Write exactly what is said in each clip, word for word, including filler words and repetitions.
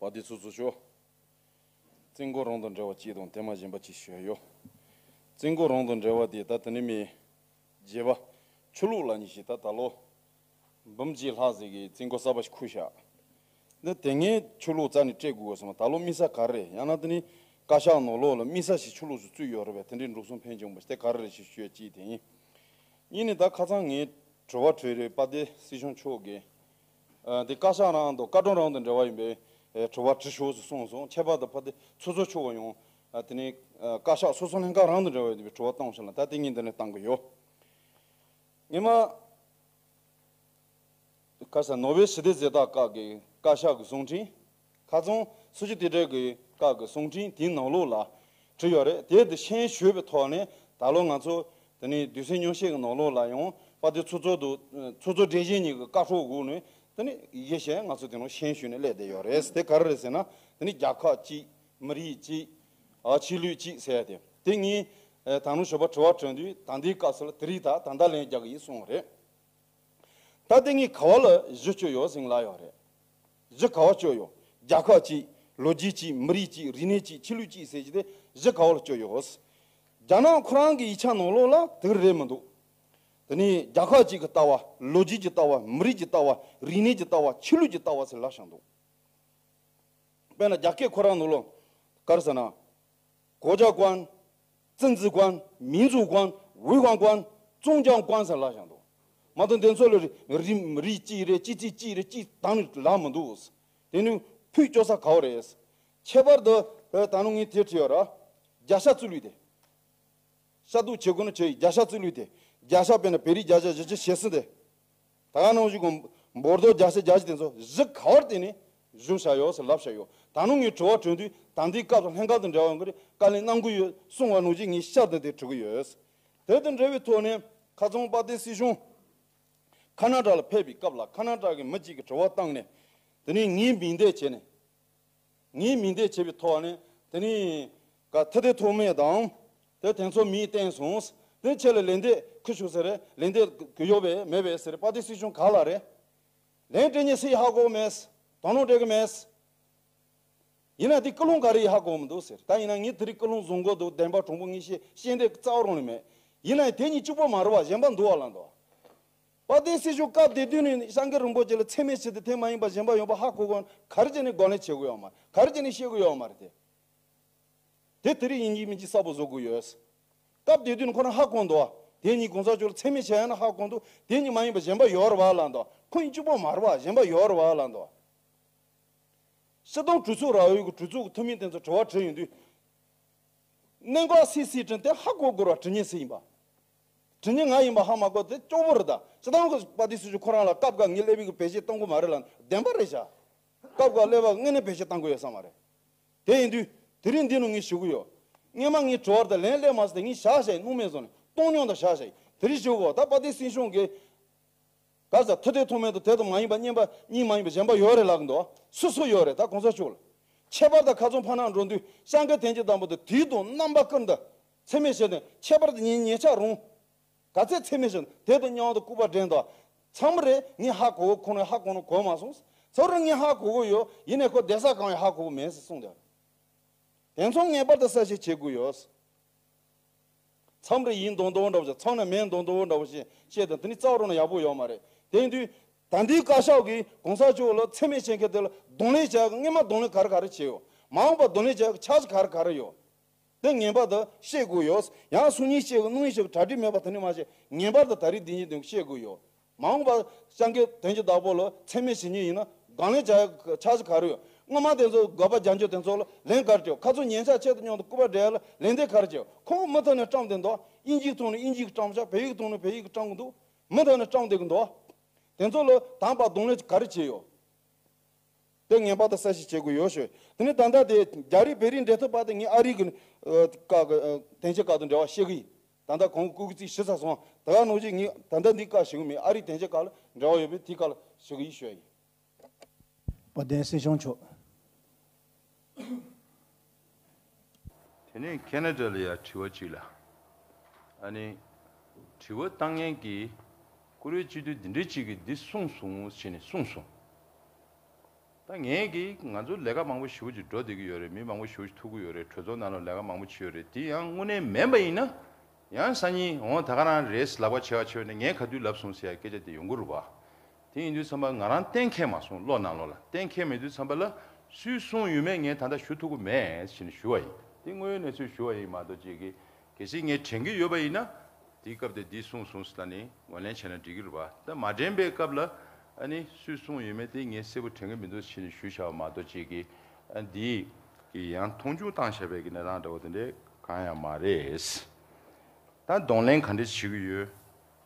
པ་དེ་ཚོ་ཚོ་ཤོག་བཙུན་དགོན་རང་དང་འབྲེལ་བ་གཅིག་དང་དེ་མ་གཞན་པ་གཅིག་ཞུས་ཡོད། བཙུན་དགོན་རང་དང་འབྲེལ་བ་དེ་ད་དེ་ནི་མི་རྗེ་བ་ཆོས་ལུགས་ལ་ཉེ་ཞིང་ད་ད་ལོ་འབུམ་གཅིག་ལྷག་ཟིག་གི་བཙུན་དགོན་གསར་པ་ཞིག་ཁུར་བཞག་འདི་དེ་སྔའི་ཆོས་ལུགས་རྩ་ནས་སྤྲད་དགོས་སོང་། ད་ལོ་དམིགས་བསལ་ག་རེ་རེད། ཡང་ན་དེ་ནི་བཀའ་ཤག་ནང་ལོགས་ལ་དམིགས་བསལ་ཞིག་ཆོས་ལུགས་སུ་བཙུགས་ཡོད་རེད་པས། དེ་འདྲའི་འགྲོ་སོང་ཕོན་བྱུང་བ་ཞིག་དེ་ག་རེ་རེད་ཞེས་ཞུ་ཡ་གཅིག་དེ་ཡིན། གཉིས་ནི་ད་ཁ་སང་ངས་དྲི་བ་དྲིས་རེད། དཔལ་ལྡན་སྲིད་སྐྱོང་མཆོག་གིས་ཨ་དེ་བཀའ་ཤག་རང་དང་བཀའ་དྲུང་རང་དང་འབྲེལ་བ་ཡིན་པའི་ཨེ་དྲི་བ་དྲི་ཤོག་ཟེར་གསུངས་སོང་། ཁྱད་པར་དུ་ཕ་དེ་ཚོགས་གཙོ་མཆོག་གིས་ཡང་ཨ་དེ་ནས་ཨ་བཀའ་ཤག་སོ་སོ་ལྷན་ཁང་རང་དང་འབྲེལ་བ་ཡོད་པའི་དྲི་བ་བཏང་ཤག་ལ། ད་དེ་ངས་འདི་ནས་བཏང་གི་ཡོད། ངས་མ་བཀའ་ཤག་ནོ་བེལ་ཞི་བདེ་གཟེངས་རྟགས་སྐབས་ཀྱི་བཀའ་ཤག་གི་གསུང་འཕྲིན། ཁ་སང་སུ་ཇི་ཏི་ཏྲེ་གི་སྐབས་ཀྱི་གསུང་འཕྲིན་དེའི་ནང་ལོགས་ལ་བྲིས་ཡོད་རེད། དེ་དེ་ཤན་ཞུས་པའི་ཐོག་ནས་ད་ལོ་ང་ཚོ་དེ་ནས་དུས་ཚོད་ཉུང་ཤས་ཀྱི་ནང་ལོགས་ལ་ཡང་དཔལ་ལྡན་ཚོགས་གཙོ་དུ་ཚོགས་གཙོ་སྒྲིག་གཞི་གཉིས་ཀྱི་བཀའ་ཤོག་སྒུག་ནས་དེ་ནས་ཡིག་ཆ་ཞིག་ང་ཚོ་དེ་ནང་ཤན་ཞུས་ནས་སླེབས་བསྡད་ཡོད་རེད། དེ་ག་རེ་རེད་ཟེར་ན་དེ་ནས་རྒྱལ་ཁབ་གཅིག་མི་རིགས་གཅིག་ཨ་ཆོས་ལུགས་གཅིག་ཟེར་ཡ་དེ། དེ་ངས་ཨ་ད་ནང་ཞོགས་པ་དྲི་བ་དྲིས་དུས་ད་ལྟའི་སྐབས་སུ་ལ་དེ་རིགས་ད་ད་ལྟ་ལན་རྒྱག་གི་ཡིན་གསུངས་པ་རེད། ད་དེ་ངས་ག་བ་ལ་གཞི་བཅོལ་ཡོད་ཟེར་ལབ་ཡོད་རེད། གཞི་ག་བ་བཅོལ་ཡོད། རྒྱལ་ཁབ་གཅིག་ལོ་རྒྱུས་གཅིག་མི་རིགས་གཅིག་རིག་གནས་གཅིག་ཆོས་ལུགས་གཅིག་ཟེར་གྱི་དེ་གཞི་ག་བ་ལ་བཅོལ་ཡོད། རྒྱ་ནག་ཁོ་རང་གི་ཡིག་ཆ་ནང་ལོགས་ལ་དེ་རེད་མི་འདུག་དེ་ནས་རྒྱལ་ཁབ་གཅིག་གི་ལྟ་བ། ལོ་རྒྱུས་ཀྱི་ལྟ་བ། མི་རིགས་ཀྱི་ལྟ་བ། རིག་གནས་ཀྱི་ལྟ་བ། ཆོས་ལུགས་ཀྱི་ལྟ་བ་ཟེར་ལབ་བཞག་འདུག་དཔེར་ན་རྒྱ་སྐད་ཁོ་རང་ནང་ལོགས་ག་རེ་ཟེར་ན། 国家观、政治观、民族观、文化观、宗教观ཟེར་ལབ་བཞག་འདུག་མ་གཏོགས་དེ་ཚོ་ལ་རིགས་རིགས་གཅིག་རེད། སྤྱི་ཚེས་གཅིག་རེད། གཅིག་གཅིག་དང་ནི་ལབ་མི་འདུག་དེ་ནི་ཕུད་སྐྱོ་ས་ག་བ་རེད། ཁྱད་པར་དུ་ད་ནང་ངས་དེ་བྲིས་ཡོད་ར། རྒྱལ་ས་བཙུགས་ལུགས་དེ། ཤ་སྟག་བྱེད་དགོས་ན་བྱེད་ཡིན། རྒྱལ་ས་བཙུགས་ལུགས་དེ། རྒྱལ་ས་དཔེར་ན་བོད་རིགས་རྒྱལ་ས་བཞི་བཅུ་ཞེ་གསུམ་དེ། ད་ག་ནང་བཞིན་གོ་འབོར་དོ་རྒྱལ་ས་རྒྱལ་ས་དེ་ཚོ་གཞི་ག་བར་བརྟེན་ནས་བཞུགས་བཞག་ཡོད་ཟེར་ལབ་བཞག་ཡོད། ད་ནང་ངས་དྲི་བ་དྲིས་དུས་ད་ལྟའི་སྐབས་སུ་ལྷན་ཁང་དང་འབྲེལ་བ་ཡོང་གི་རེད། བཀའ་ལན་གནང་གི་ཡོད་གསུངས་པ་ནང་བཞིན་ངས་ཤ་སྟག་དེ་དྲི་གི་ཡོད། དེ་དང་འབྲེལ་བའི་ཐོག་ནས་ཁ་སང་དཔལ་ལྡན་སྲིད་སྐྱོང་ཁ་ན་ཌ་ལ་ཕེབས་པའི་སྐབས་ལ་ཁ་ན་ཌ་གི་མི་གཅིག་གིས་དྲི་བ་བཏང་ནས། དེ་ནས་ངའི་མིང་འདེད་བྱས་ནས། ངའི་མིང་འདེད་བྱས་པའི་ཐོག་ནས་དེ་ནས་ག་ཐུབ་བསྟན་ཐོགས་མེད་དང་། དེ་དེ་ཚོ་མིང་བསྟན་སོང་། དེ་ཁྱེད་ལ་ལན་འདེབས་ཁུལ་བྱུང་ཟེར་རེད། ལན་འདེབས་གི་ཡོད་པས་མེད་པས་ཟེར་རེད། དཔལ་ལྡན་སྲིད་སྐྱོང་ག་ལ་རེད། ལན་སྤྲད་མཁན་སུ་ཡིན་ཧ་གོ་མེད། དོ་སྣང་སྤྲད་གི་མེད། ཡིན་ན་དེ་ཀུན་སློང་ག་རེ་ཡིན་ཧ་གོ་མི་འདུག་ཟེར། ད་ཡིན་ན་ངས་དེ་རིང་ཀུན་སློང་བཟང་པོ་འདུག་བདེན་པ་དྲང་པོ་ངས་བཤད་བཤད་འདོད་རྩ་བ་རང་ནས་མེད། ཡིན་ན་ཡང་དེ་གཉིས་གཅིག་པོ་མ་རེད་པ། གཞན་པ་འདུག་པ་ལབ་འདུག་དཔལ་ལྡན་སྲིད་སྐྱོང་སྐབས་དེ་དུས་ནས་སྐྱབས་མགོན་རིན་པོ་ཆེ་ལ་མཚན་སྨད་བྱས་ཏེ་དེ་མ་ཡིན་པ་གཞན་པ་ཡོད་པ་ཧ་གོ་གོ་ག་རེ་བྱས་ནས་དགག་ལན་བྱེད་དགོས་ཡོད་མ་རེད། ག་རེ་བྱས་ནས་བཤད་དགོས་ཡོད་མ་རེད་དེ། དེ་དེ་རིང་ཡིན་གཅིག་མིན་གཅིག་གསལ་པོ་བཟོ་དགོས་ཡོད། སྐབས་དེ་དུས་ནས་ཁོ་རང་ཧ་གོ་འདུག་པ། དེ་གཉིས་གོང་ས་མཆོག་ལ་མཚན་སྨད་བྱས་ཡོད་ན་ཧ་གོ་འདུག་དེ་གཉིས་མ་ཡིན་པ་གཞན་པ་ཡོད་རེད་པ་ལབ་འདུག་ཁོ་གཉིས་གཅིག་པོ་མ་རེད་པ། གཞན་པ་ཡོད་རེད་པ་ལབ་འདུག་སྤྱིར་བཏང་གྲོས་ཚོགས་ར་བའི་གི་གྲོས་ཚོགས་ཀྱི་འཐུས་མི་དེ་ཚོ་དྲི་བ་དྲིས་ཡོང་དུས། གནད་འགག་སུས་སུས་དྲིས་དེ་ཧ་གོ་དགོས་རེད་པ། དྲི་མཁན་སུ་ཡིན་པ། དྲི་མཁན་ང་ཡིན་པ་ཧ་མ་གོ་དེ་སྐྱོ་པོ་རེད་ད། སྤྱིར་བཏང་གི་དཔལ་ལྡན་སྲིད་སྐྱོང་ཁོ་རང་ལ་སྐབས་འགའ་ངས་སླེབས་པའི་གི་བེད་སྤྱོད་གཏོང་གི་མ་རེད་ལབ་བདེན་པ་རེད་ཤག་སྐབས་འགའ་སླེབས་པ་དངོས་གནས་བེད་སྤྱོད་གཏོང་གི་ཡོད་ས་མ་རེད། དེ་ཡིན་དུས་དེ་རིང་འདི་ནང་ངས་ཞུ་གི་ཡོད། སྔོན་མ་ངས་དྲི་བར་དང་ལན་སླེབས་མ་སོང་སྟེ་ངས་བཞག་བཞག་ཡིན། སྣང་མེད་བཟོས་ནས་བཏང་སྙོམས་དང་བཞག་བཞག་ཡིན། དེ་རིང་ཞུ་གི་ཡོད། ད་དཔལ་ལྡན་སྲིད་སྐྱོང་གིས་ག་ས་ཐུབ་བསྟན་ཐོགས་མེད་དང་དེ་དང་མ་ཡིན་པ་གཉིས་པ་གཉིས་མ་ཡིན་པ་གཞན་པ་ཡོད་རེད་ལབ་གི་འདུག་སུ་སུ་ཡོད་རེད། ད་གོང་ས་མཆོག་ལ། ཁྱད་པར་དུ་ཁ་སང་ཕ་ནང་འགྲོ་དུས་སྐྱབས་མགོན་ཐེངས་གཅིག་དང་པོ་དེ་དུས་དང་རྣམ་པ་ཀུན་ཏུ་མཚན་སྨད་བྱས་ནས་ཁྱད་པར་དུ་ཉེ་ཉེ་ཆར་རང་ག་ཚད་མཚན་སྨད་བྱས་ནས་དེ་དང་མཉམ་དུ་སྐུ་པར་སྒྲེང་དང་། མཚམས་རེ་ངས་ཧ་གོ་གི། ཁོང་ནས་ཧ་གོ་ནས་གོ་མ་སོང་། མཚམས་རེ་ངས་ཧ་གོ་གི་ཡོད། ཡིན་ནའི་ཁོ་བསྡད་ས་གང་ཡང་ཧ་གོ་གི་མེད་ཟེར་གསུངས་ཏེ། དེ་ཚོ་ངེས་པར་དུ་གསལ་བཤད་བྱེད་དགོས་ཡོད། མཚམས་རེ་ཡིན་མདོག་མདོག་འདྲ་བོ་ཞིག་མཚམས་ནས་མེད་མདོག་མདོག་འདྲ་བོ་ཞིག་བཤད་དང་དེ་ནི་རྩ་བ་རང་ནས་ཡག་པོ་ཡོད་མ་རེད། དེ་ཡིན་དུས་ད་ལྟའི་བཀའ་ཤག་གིས་གོང་ས་མཆོག་ལ་མཚན་སྨད་བྱེད་མཁན་དེ་ལ་གདོང་ལེན་བྱ་ཡག་སྔོན་མ་གདོང་ལེན་ག་རེ་ག་རེ་བྱས་ཡོད། མ་འོངས་པ་གདོང་ལེན་བྱ་ཡག་འཆར་གཞི་ག་རེ་ག་རེ་ཡོད། དེ་ངེས་པར་དུ་བཤད་དགོས་ཡོད། ཡང་སང་ཉིན་བཤད་དགོས། གནངས་ཉིན་བཤད་དགོས། གྲ་སྒྲིག་མེད་པ་དེ་ནི་མ་བྱེད། ངེས་པར་དུ་ད་རེས་འདི་ཉིན་དུ་བཤད་དགོས་ཡོད། མ་འོངས་པ་སྐྱབས་མགོན་དོན་གྱི་བདག་པོ་ལ་མཚན་སྨད་བྱེད་མཁན་ཡིན་ན་དགག་ལན་བྱ་ཡག་འཆར་གཞི་ག་རེ་ཡོད། སྔོན་མ་དེ་ཚོ་དགག་པ་རྒྱག་རྒྱུ་དེ་ཚོ་ལ་ལན་ག་རེ་བྱེད། ཁ་སང་ཉེ་ཆར་ཁྱེད་དང་མཉམ་དུ་སྐུ་པར་སྒྲིལ་ཡག་ལ་ལན་འདེབས་ག་རེ་བྱེད། ཁོང་མུ་མཐུད་ནས་བཀྲམ་བསྡད་འདུག་དབྱིན་ཇིའི་ཐོག་ནས་དབྱིན་ཇིའི་བཀྲམ་ཤག་བོད་ཡིག་ཐོག་ནས་བོད་ཡིག་བཀྲམ་གི་འདུག་མུ་མཐུད་ནས་བཀྲམ་བསྡད་ཀྱི་འདུག་དེ་ཚོ་ལ་དང་པ་གདོང་ལེན་ག་རེ་བྱས་ཡོད། དེ་ངེས་པར་དུ་གསལ་བཤད་བྱེད་དགོས་ཡོད་ཞུ། དེ་ནས་ད་ལྟ་དེ་རྒྱ་རིགས་བོད་རིགས་འབྲེལ་མཐུད་པ་དེ་ངས་ཨ་རི་གི་ཨ་བཀའ་གི་ཨ་དན་ཆ་བཀའ་དང་འབྲེལ་བ་བཤད་གི་ཡིན། ད་ལྟ་གོང་གི་སྐུ་གི་རྩིས་ཞུ་ཚར་སོང་། ད་ག་ནང་བཞིན་ངས་ད་ལྟ་འདི་བཀའ་ཞུ་གི་མེད། ཨ་རིའི་དན་ཆ་བཀའ་ལ་འབྲེལ་བ་ཡོད་པས་དེའི་བཀའ་ལ་ཞུ་གི་ཡིན་ཞུ་ཡ་ཡིན། དཔལ་ལྡན་སྲིད་སྐྱོང་མཆོག་དེ་ནས་ཁེ་ན་ཌ་ལ་ཡ་དྲི་བ་གཅིག་ལ། ཨ་ནི་དྲི་བ་བཏང་མཁན་གྱིས་ཀུ་རེ་སྤྱི་འཐུས་འདི་འདྲའི་གཅིག་གིས་འདི་གསུངས་སོང་ཞེས་ནས་གསུངས་སོང་། ད་ ད་ངས་ཀྱིས་ང་ཚོ་ལས་ཀ་མང་པོ་ཞེ་པོ་ཅིག་འགྲོ་བསྡད་ཀྱི་ཡོད་རེད། མི་མང་པོ་ཞེ་པོ་ཅིག་ཐུག་གི་ཡོད་རེད། གྲོས་ཚོགས་ནང་ལ་ལས་ཀ་མང་པོ་བྱས་ཡོད་རེད། དེ་ཡང་དངོས་གནས་མིན་པ་ཡིན་ན། ཡང་སང་ཉིན་འོང་ད་ག་རང་རེད་ལབ་པ་བྱས་པ་བྱས་ནས་ངས་ག་དུས་ལབ་སོང་ཟེར་ཡ་སྐད་ཆ་དེ་ཡོང་གི་རེད་བ། དེ་ཡིན་དུས་ཙམ་པ་ང་རང་གཏན་འཁེལ་མ་སོང་། བློ་ནང་ལོགས་ལ་གཏན་འཁེལ་མེད་དུས་ཙམ་པ་ལ་སུས་གསུངས་ཡོད་མེད་ངས་ད་ལྟ་ཞུ་ཐུབ་ཀྱི་མེད་ཟེར་ནས་ཞུ་བ་ཡིན། དེ་དངོས་ཡོད་གནས་ཚུལ་ཞུ་བ་ཡིན་མ་གཏོགས་ཅིག་གི། གལ་སྲིད་ངས་དྲན་གྱི་ཡོད་པ་ཡིན་ན། དེའི་སྐབས་དེ་འདི་གསུངས་སོང་ཟེར་ནས་ངོས་ལེན་བྱས་ན་འགྲིག་གི་རེད་བ། ད་མ་དྲན་པའི་སྐབས་ལ་ཨ་ནི་སུས་གསུངས་ཡོད་མེད་དེ་ངས་གསལ་པོ་དྲན་གྱི་མི་འདུག་ཟེར་ནས་ཞུས་བཞག་པ་མ་གཏོགས་ཅིག་གི། ཨ་འདི་གི་ཡང་མཐོང་ཆུང་བཏང་བཞག་པའི་གི་གནས་སྟངས་འདྲ་བོ་དེ་འདྲས་གང་ཡང་མ་རེད། ད་གདོང་ལེན་ག་འདྲས་བྱེད་ཀྱི་ཡོད།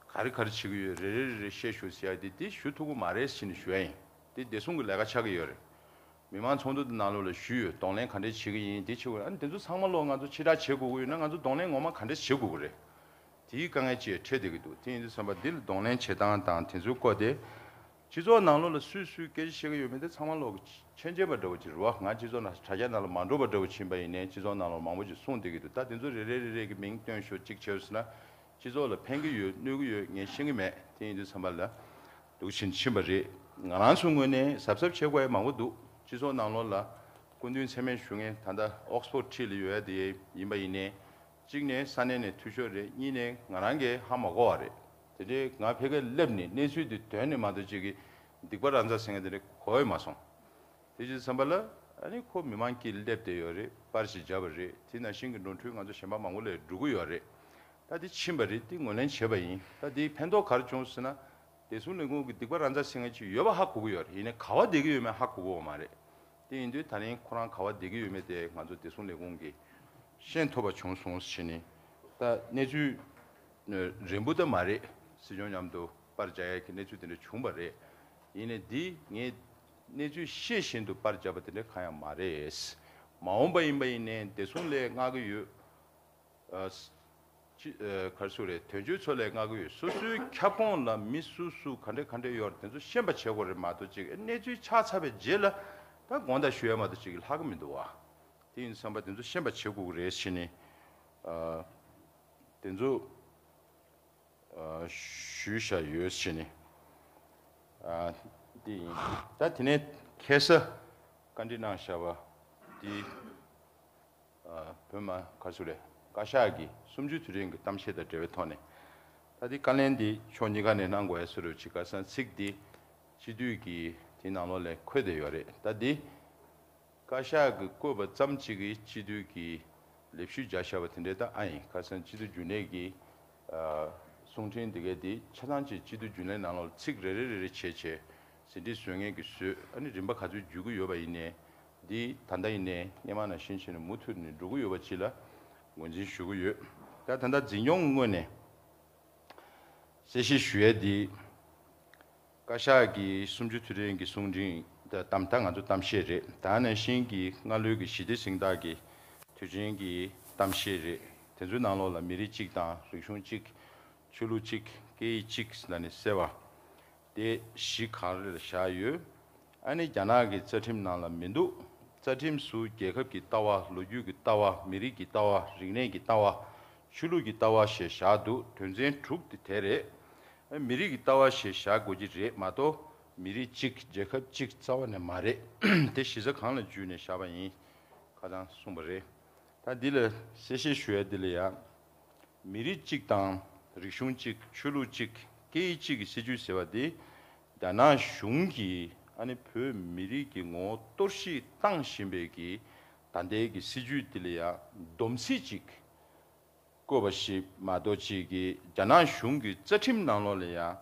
ག་རེ་ག་རེ་བྱེད་ཀྱི་ཡོད། རེ་རེ་རེ་རེ་བཤད་ཤོག་ཟེར་ཡ་དེ་དེ་ཞུ་ཐུབ་ཀྱི་མ་རེད་ཟེར་ནས་ཞུ་ཡ་ཡིན། དེ་བདེ་སྲུང་གི་ལས་ཀ་ཆགས་ཀྱི་ཡོད་རེད། མི་མང་ཚོགས་འདུ་དེ་ནང་ལོགས་ལ་ཞུས་ཡོད། གདོང་ལེན་ག་འདྲས་བྱེད་ཀྱི་ཡིན་དེ་བྱེད་དགོས། ཨ་ནི་དེ་ཚོ་ཚང་མ་ལོག་ང་ཚོ་ཕྱིར་བསྒྲགས་བྱེད་དགོས་ཀྱི་ཡོད་ན་ང་ཚོ་གདོང་ལེན་ངོ་མ་ག་འདྲས་བྱེད་དགོས་ཀྱི་རེད། དེའི་དཀའ་ངལ་ཅིག་འཕྲད་བསྡད་ཀྱི་འདུག་དེ་ཡིན་དུས་ཙམ་པ་འདི་ལ་གདོང་ལེན་བྱེད་སྟངས་དང་དེ་ཚོའི་སྐོར་དེ། སྤྱི་ཚོགས་ནང་ལོགས་ལ་སུས་སུས་སྐད་ཆ་བཤད་ཀྱི་ཡོད་མེད་དེ་ཚང་མ་ལོག་མཁྱེན་མཁྱེན་པ་འདྲ་བོ་ཅིག་རེད་བ། ང་སྤྱི་ཚོགས་ནང་དྲ་རྒྱ་ནང་ལ་མ་འགྲོ་བ་འདྲ་བོ་ཕྱིན་པ་ཡིན་ནའི་སྤྱི་ཚོགས་ནང་ལ་མང་པོ་ཅིག་གསུངས་བསྡད་ཀྱི་འདུག་ད་དེ་ཚོ་རེ་རེ་རེ་རེ་གི་མིང་བཏོན་ཤོག་གཅིག་བྱས་ཟེར་ན། སྤྱི་ཚོགས་ལ་ཕན་གྱི་ཡོད་གནོད་ཀྱི་ཡོད་ངས་ཤེས་ཀྱི་མེད། དེ་ཡིན་དུས་ཙམ་པ་ལ་འདུག་ཕྱིན་ཕྱིན་པ་རེད། ང་རང་ཚོའི་ངོས་ནས་གཟབ་གཟབ་བྱེད་དགོས་ཡ་མང་པོ་འདུག་སྤྱི་ཚོགས་ནང་ལོགས་ལ་སྐུ་མདུན་མཚན་སྨད་ཞུ་མཁན་ད་ལྟ་ཨོག་སི་ཕོར་ཌི་ཁྲིད་ལ་ཡོད་ཡ་དེ་ཡིན་པ་ཡིན་ནའི། གཅིག་ནས་ས་གནས་ནས་འཐུས་ཤོར་རེད། གཉིས་ནས་ང་རང་གིས་ཧ་མ་གོ་བ་རེད། དེ་འདྲའི་ང་ཕ་གིར་སླེབས་ནས་གནས་ཚུལ་འདི་དོན་ནས་མ་གཏོགས་ཅིག་གི་སྡིག་པ་ར་མཛའ་ཟེར་མཁན་དེ་འདྲ་གོ་ཡ་མ་སོང་། དེ་བྱས་ཙམ་པ་ལ་ཨ་ནི་ཁོ་མི་མང་དཀྱིལ་སླེབས་བསྡད་ཡོད་རེད། པར་ཞིག་བརྒྱབ་པ་རེད། དེ་ནང་བཞིན་གྱི་འགྲོ་འཕྲུལ་ང་ཚོ་གཞན་པ་མང་པོ་ལ་འགྲོ་གི་ཡོད་རེད། ད་དེ་ཕྱིན་པ་རེད། དེ་ངོས་ལེན་བྱས་པ་ཡིན། ད་དེའི་ཕན་ཐོགས་ག་རེ་བྱུང་ཟེར་ན། བདེ་སྲུང་ལས་ཁུངས་ཀྱི་སྡིག་པ་ར་མཛའ་ཟེར་མཁན་ཅིག་ཡོད་པ་ཧ་གོ་གི་ཡོད་རེད། ཡིན་ནའི་ག་པར་བསྡད་ཀྱི་ཡོད་མེད་ཧ་གོ་གི་ཡོད་མ་རེད། དེ་ཡིན་དུས་ད་རིང་ཁོ་རང་ག་པར་བསྡད་ཀྱི་ཡོད་མེད་དེ་ང་ཚོ་བདེ་སྲུང་ལས་ཁུངས་ཀྱིས་ཤེས་ཐུབ་པ་བྱུང་སོང་ཟེར་ནས། ད་གནས་ཚུལ་རན་པོ་ད་མ་རེད། སྲིད་སྐྱོང་མཉམ་དུ་པར་རྒྱག་ཡ་གི་གནས་ཚུལ་དེ་འདྲ་བྱུང་བ་རེད། ཡིན་ནའི་འདི་ངས་གནས་ཚུལ་ཤེས་བཞིན་དུ་པར་བརྒྱབ་པ་དེ་འདྲ་གང་ཡང་མ་རེད། མ་འོངས་པ་ཡིན་པ་ཡིན་ནའི་བདེ་སྲུང་ལས་མངགས་ཀྱི་ཡོད། ཨ། ཅི། ཨ། ག་རེ་ཟེར་རེད། དོན་གཅོད་ཚོ་ལས་མངགས་ཀྱི་ཡོད། སོ་སོའི་ཁྱབ་ཁོངས་ལ་མི་སུ་སུ་ག་འདྲ་ག་འདྲ་ཡོད་རེད། དེ་ཚོ་ཤེས་པ་བྱེད་དགོས་རེད་མ་གཏོགས་ཅིག་གནས་ཚུལ་ཆགས་ཚར་བའི་རྗེས་ལ་ད་དགོངས་དག་ཞུ་ཡ་མ་གཏོགས་ཅིག་ལྷག་གི་མི་འདུག་བ། དེ་ཡིན་བསམ་པ་དེ་ཚོ་ཤེས་པ་བྱེད་དགོས་ཀྱི་རེད་ཟེར་ནས། ཨ། དེ་ཚོ། ཨ། ཞུས་བཞག་ཡོད་ཟེར་ནས། ཨ། དེ་ཡིན། ད་དེ་ནས་ཁ་སང་བཀའ་འདྲི་གནང་བཞག་པ་དེ། ཨ། བོད་མི་ག་ཚོད་རེད། བཀའ་ཤག་གི་གསུམ་བཅུའི་དུས་དྲན་གྱི་གཏམ་བཤད་དང་འབྲེལ་བའི་ཐོག་ནས། ད་དེ་བཀའ་ལན་དེ་ཕྱོགས་གཉིས་ཀ་ནས་གནང་དགོས་ཡ་བཟོ་འདྲ་ཅིག་ཁ་སང་ཚིག་དེ་སྤྱི་འཐུས་ཀྱི་དེ་ནང་ལོགས་ལ་འཁོད་བསྡད་ཡོད་རེད། ད་དེ་བཀའ་ཤག་གིས་བཀོད་པ་ཙམ་གཅིག་གིས་སྤྱི་འཐུས་ཀྱི་ལས་ཞུགས་བརྒྱབ་བཞག་པ་དེ་འདྲ་ད་ཨ་ཡིན། ཁ་སང་སྤྱི་འཐུས་རྒྱུན་ལས་ཀྱི། ཨ། གསུང་འཕྲིན་འདི་གའི་འདི་ཆ་ཚང་གཅིག་སྤྱི་འཐུས་རྒྱུན་ལས་ནང་ལོགས་ཚིག་རེ་རེ་རེ་རེ་བྱས་བྱས་ཟིན་བྲིས་བཟོ་མཁན་གྱིས་བཟོས། ཨ་ནི་རིམ་པ་ག་ཚོད་བརྒྱུད་ཀྱི་ཡོད་པ་ཡིན་ནའི། འདི་ད་ལྟ་ཡིན་ནའི་སྔོན་མ་ནང་བཞིན་བྱས་ནས་མུ་མཐུད་ནས་འགྲོ་གི་ཡོད་པ་ཅིག་ལ་ངོས་འཛིན་ཞུ་གི་ཡོད། ད་ད་ལྟ་འཛིན་སྐྱོང་ངོས་ནས་གསལ་བཤད་ཞུ་ཡས་འདི། བཀའ་ཤག་གི་གསུམ་བཅུའི་དུས་དྲན་གྱི་གསུང་འཕྲིན་དང་གཏམ་ད་ང་ཚོ་གཏམ་བཤད་རེད། ད་ནང་བཞིན་གྱི་སྔ་ལོའི་གི་ཞི་བདེ་གཟེངས་རྟགས་ཀྱི་དུས་ཆེན་གྱི་གཏམ་བཤད་རེད། དེ་ཚོའི་ནང་ལོགས་ལ་མི་རིགས་གཅིག་དང་རིག་གཞུང་གཅིག་ཆོས་ལུགས་གཅིག་སྐད་ཡིག་གཅིག་ཟེར་ནས་གསལ་བ་དེ་གཞི་ག་རེ་ལ་བཞག་ཡོད། ཨ་ནི་རྒྱ་ནག་གི་རྩ་ཁྲིམས་ནང་ལ་མི་འདུག་རྩ་ཁྲིམས་སུ་རྒྱལ་ཁབ་ཀྱི་ལྟ་བ། ལོ་རྒྱུས་ཀྱི་ལྟ་བ། མི་རིགས་ཀྱི་ལྟ་བ། རིག་གནས་ཀྱི་ལྟ་བ། ཆོས་ལུགས་ཀྱི་ལྟ་བ་ཞེས་བཞག་འདུག་དོན་ཚན་དྲུག་དེ་དེ་རེད། ཨ། མི་རིགས་ཀྱི་ལྟ་བ་ཞེས་བཞག་དགོས་ཀྱི་རེད་མ་གཏོགས་མི་རིགས་གཅིག་རྒྱལ་ཁབ་གཅིག་རྩ་བ་ནས་མ་རེད། དེ་གཞི་རྩ་གང་ལ་འཇུས་ནས་བཞག་པ་ཡིན། ཁ་སང་གསུངས་པ་རེད། ད་འདི་ལ་གསལ་བཤད་ཞུ་ཡ་འདི་ལ་ཡང་། མི་རིགས་གཅིག་དང་རིག་གཞུང་གཅིག་ཆོས་ལུགས་གཅིག་སྐད་ཡིག་གཅིག་གི་སྲིད་ཇུས་ཟེར་བ་འདི། རྒྱ་ནག་གཞུང་གིས་ཨ་ནི་བོད་མི་རིགས་ཀྱི་ངོ་བོ་གཏོར་བཤིག་བཏང་བཞིན་པའི་གི་ད་ལྟའི་གི་སྲིད་ཇུས་འདི་ལ་ཡང་སྡོམ་ཚིག་ཅིག་བཀོད་པ་ཞིག་མ་གཏོགས་ཅིག་གི་རྒྱ་ནག་གཞུང་གི་རྩ་ཁྲིམས་ནང་ལོགས་ལ་ཡང་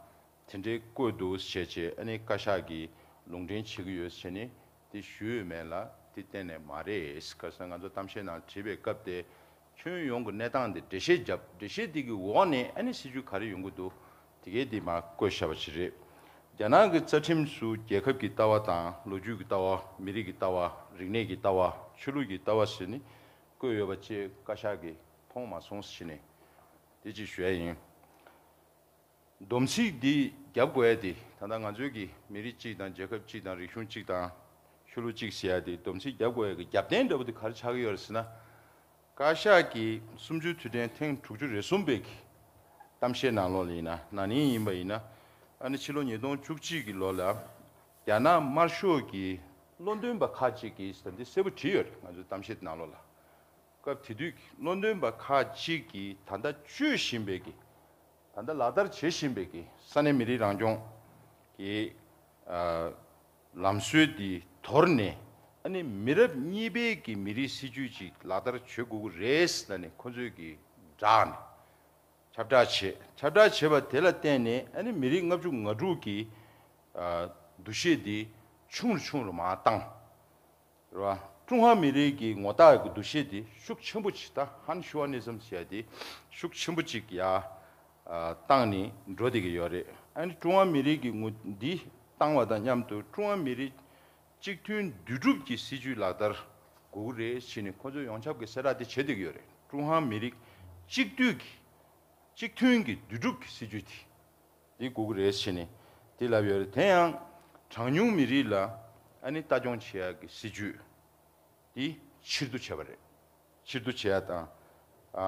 དེ་འདྲའི་བཀོད་འདུག་ཟེར་བྱས་ཨ་ནི་བཀའ་ཤག་གིས་ལུང་འདྲེན་བྱེད་ཀྱི་ཡོད་ཟེར་ནས་དེ་ཞུས་ཡོད་མེད་ལ་དེ་གཏན་ནས་མ་རེད། ཁ་སང་ང་ཚོ་གཏམ་བཤད་ནང་དྲིས་པའི་སྐབས་དེ། ཁྱོན་ཡོངས་ཀྱི་གནས་སྟངས་དེ་འགྲེལ་བཤད་བརྒྱབ། འགྲེལ་བཤད་དེ་གི་འོག་ནས་ཨ་ནི་སྲིད་ཇུས་ག་རེ་ཡོང་གི་འདུག་དེ་གས་དེ་མར་བཀོད་བཞག་པ་ཞིག་རེད། རྒྱ་ནག་གི་རྩ་ཁྲིམས་སུ་རྒྱལ་ཁབ་ཀྱི་ལྟ་བ་དང་ལོ་རྒྱུས་ཀྱི་ལྟ་བ། མི་རིགས་ཀྱི་ལྟ་བ། རིག་གནས་ཀྱི་ལྟ་བ། ཆོས་ལུགས་ཀྱི་ལྟ་བ་ཟེར་ནས་བཀོད་ཡོད་པ་བཅས་བཀའ་ཤག་གིས་མཐོང་མ་སོང་ཟེར་ནས་དེ་ཅིག་ཞུ་ཡ་ཡིན། སྡོམ་ཚིག་འདི་རྒྱབ་དགོས་ཡ་དེ་ད་ལྟ་ང་ཚོའི་གི་མི་རིགས་གཅིག་དང་རྒྱལ་ཁབ་གཅིག་དང་རིག་གཞུང་གཅིག་དང་ཆོས་ལུགས་གཅིག་ཟེར་ཡ་དེ་སྡོམ་ཚིག་རྒྱབ་དགོས་ཡ་གི་རྒྱབ་རྟེན་འདྲ་པོ་དེ་ག་རེ་ཆགས་ཀྱི་ཡོད་རེད་ཟེར་ན། བཀའ་ཤག་གིས་གསུམ་བཅུའི་དུས་དྲན་ཐེངས་དྲུག་ཅུ་རེ་གསུམ་པའི་གི་གཏམ་བཤད་ནང་ལོགས་ལ་ཡིན་ན་ན་ནིང་ཡིན་པ་ཡིན་ན་ཨ་ནི་ཕྱི་ལོ་ཉིས་སྟོང་བཅུ་གཅིག་གི་ལོ་ལ་རྒྱ་ནག་དམར་ཤོག་གི་ བློ་འདོན་པ་ཁག་ཅིག་གིས་ད་འདི་གསལ་པོ་བྲིས་ཡོད་རེད། ང་ཚོའི་གཏམ་བཤད་ནང་ལོགས་ལ། སྐབས་དེ་དུས་ཀྱི་བློ་འདོན་པ་ཁག་ཅིག་གིས་ད་ལྟ་སྤྱོད་བཞིན་པའི་གི། ད་ལྟ་ལག་བསྟར་བྱེད་བཞིན་པའི་གི་ས་གནས་མི་རིགས་རང་སྐྱོང་གི་ཨ་ལམ་སྲོལ་འདི་དོར་ནས། ཨ་ནི་མི་རབས་གཉིས་པའི་གི་མི་རིགས་སྲིད་ཇུས་ཅིག་ལག་བསྟར་བྱེད་དགོས་ཀྱི་རེད་ཟེར་ནས་ཁོ་ཚོས་གི་བསྒྲགས་ནས་ཁྱབ་བསྒྲགས་བྱས། ཁྱབ་བསྒྲགས་བྱས་པ་དེ་ལ་བརྟེན་ནས། ཨ་ནི་མི་རིགས་ལྔ་བཅུ་ང་དྲུག་གི་ཨ་འདུ་ཤེས་འདི་ཆུང་རུ་ཆུང་རུ་མར་བཏང་། རེད་བ། ཀྲུང་ཧྭ་མི་རིགས་ཀྱི་ངོ་རྟགས་ཀྱི་འདུ་ཤེས་དེ་ཤུགས་ཆེན་པོ་ཅིག་ད་ཧན་ཤུ་ཨ་ནི་ཛམ་ཟེར་ཡ་དེ་ཤུགས་ཆེན་པོ་ཅིག་ཡར་ཨ་བཏང་ནས་འགྲོ་བསྡད་ཀྱི་ཡོད་རེད། ཨ་ནི་ཀྲུང་ཧྭ་མི་རིགས་ཀྱི་ངོ་འདི་བཏང་བ་དང་མཉམ་དུ་ཀྲུང་ཧྭ་མི་རིགས་གཅིག་མཐུན་འདུས་གྲུབ་ཀྱི་སྲིད་ཇུས་ལག་བསྟར་དགོས་ཀྱི་རེད་ཟེར་ནས་ཁོ་ཚོས་ཡོངས་ཁྱབ་ཀྱི་གསལ་བསྒྲགས་དེ་བྱེད་བསྡད་ཀྱི་ཡོད་རེད། ཀྲུང་ཧྭ་མི་རིགས་གཅིག་བསྡུས་ཀྱི་གཅིག་མཐུན་གྱི་འདུས་གྲུབ་ཀྱི་སྲིད་ཇུས་དེ། འདི་དགོས་ཀྱི་རེད་ཟེར་ནས་འདི་ལབ་ཡོད་རེད། དེ་ཡང་གྲངས་ཉུང་མི་རིགས་ལ་ཨ་ནི་ལྟ་སྐྱོང་བྱེད་ཡག་གི་སྲིད་ཇུས་འདི་ཕྱིར་བསྡུ་བྱས་པ་རེད། ཕྱིར་བསྡུ་བྱེད་ཡག་དང་། ཨ་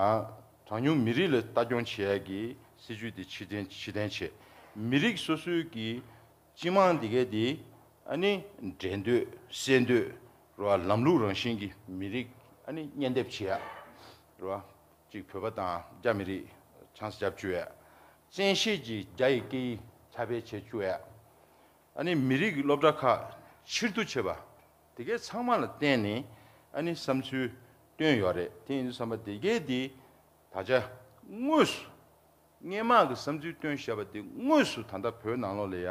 གྲངས་ཉུང་མི་རིགས་ལ་ལྟ་སྐྱོང་བྱེད་ཡག་གི་སྲིད་ཇུས་འདི་ཕྱིར་འཐེན་ཕྱིར་འཐེན་བྱས། མི་རིགས་སོ་སོའི་གི་སྤྱི་དམངས་འདི་གས་འདི་ཨ་ནི་འགྲན་སྡུད་བསད་སྡོད་རེད་བ། ལམ་ལུགས་རང་བཞིན་གྱི་མི་རིགས་ཨ་ནི་གཉེན་སྡེབ་བྱེད་ཡག་རེད་བ། གཅིག་བོད་པ་དང་རྒྱ་མི་རིགས་ཆང་ས་རྒྱབ་བཅུག་ཡ། བཙན་ཤེད་ཀྱིས་རྒྱ་ཡི་སྐད་ཡིག་ཁྱབ་སྤེལ་བྱེད་བཅུག་ཡ། ཨ་ནི་མི་རིགས་ཀྱི་སློབ་གྲྭ་ཁག་ཕྱིར་བསྡུ་བྱེད་པ། དེ་གས་ཚང་མ་ལ་བརྟེན་ནས་ཨ་ནི་བསམ་ཚུལ་བཏོན་ཡོད་རེད། དེ་ཡིན་དུས་ཙམ་པ་དེ་གས་དེ་ད་ཆ་དངོས་སུ་སྔས་མ་གི་བསམ་ཚུལ་བཏོན་བཞག་པ་དེ་དངོས་སུ་ད་ལྟ་བོད་ནང་ལོགས་ལ་ཡ་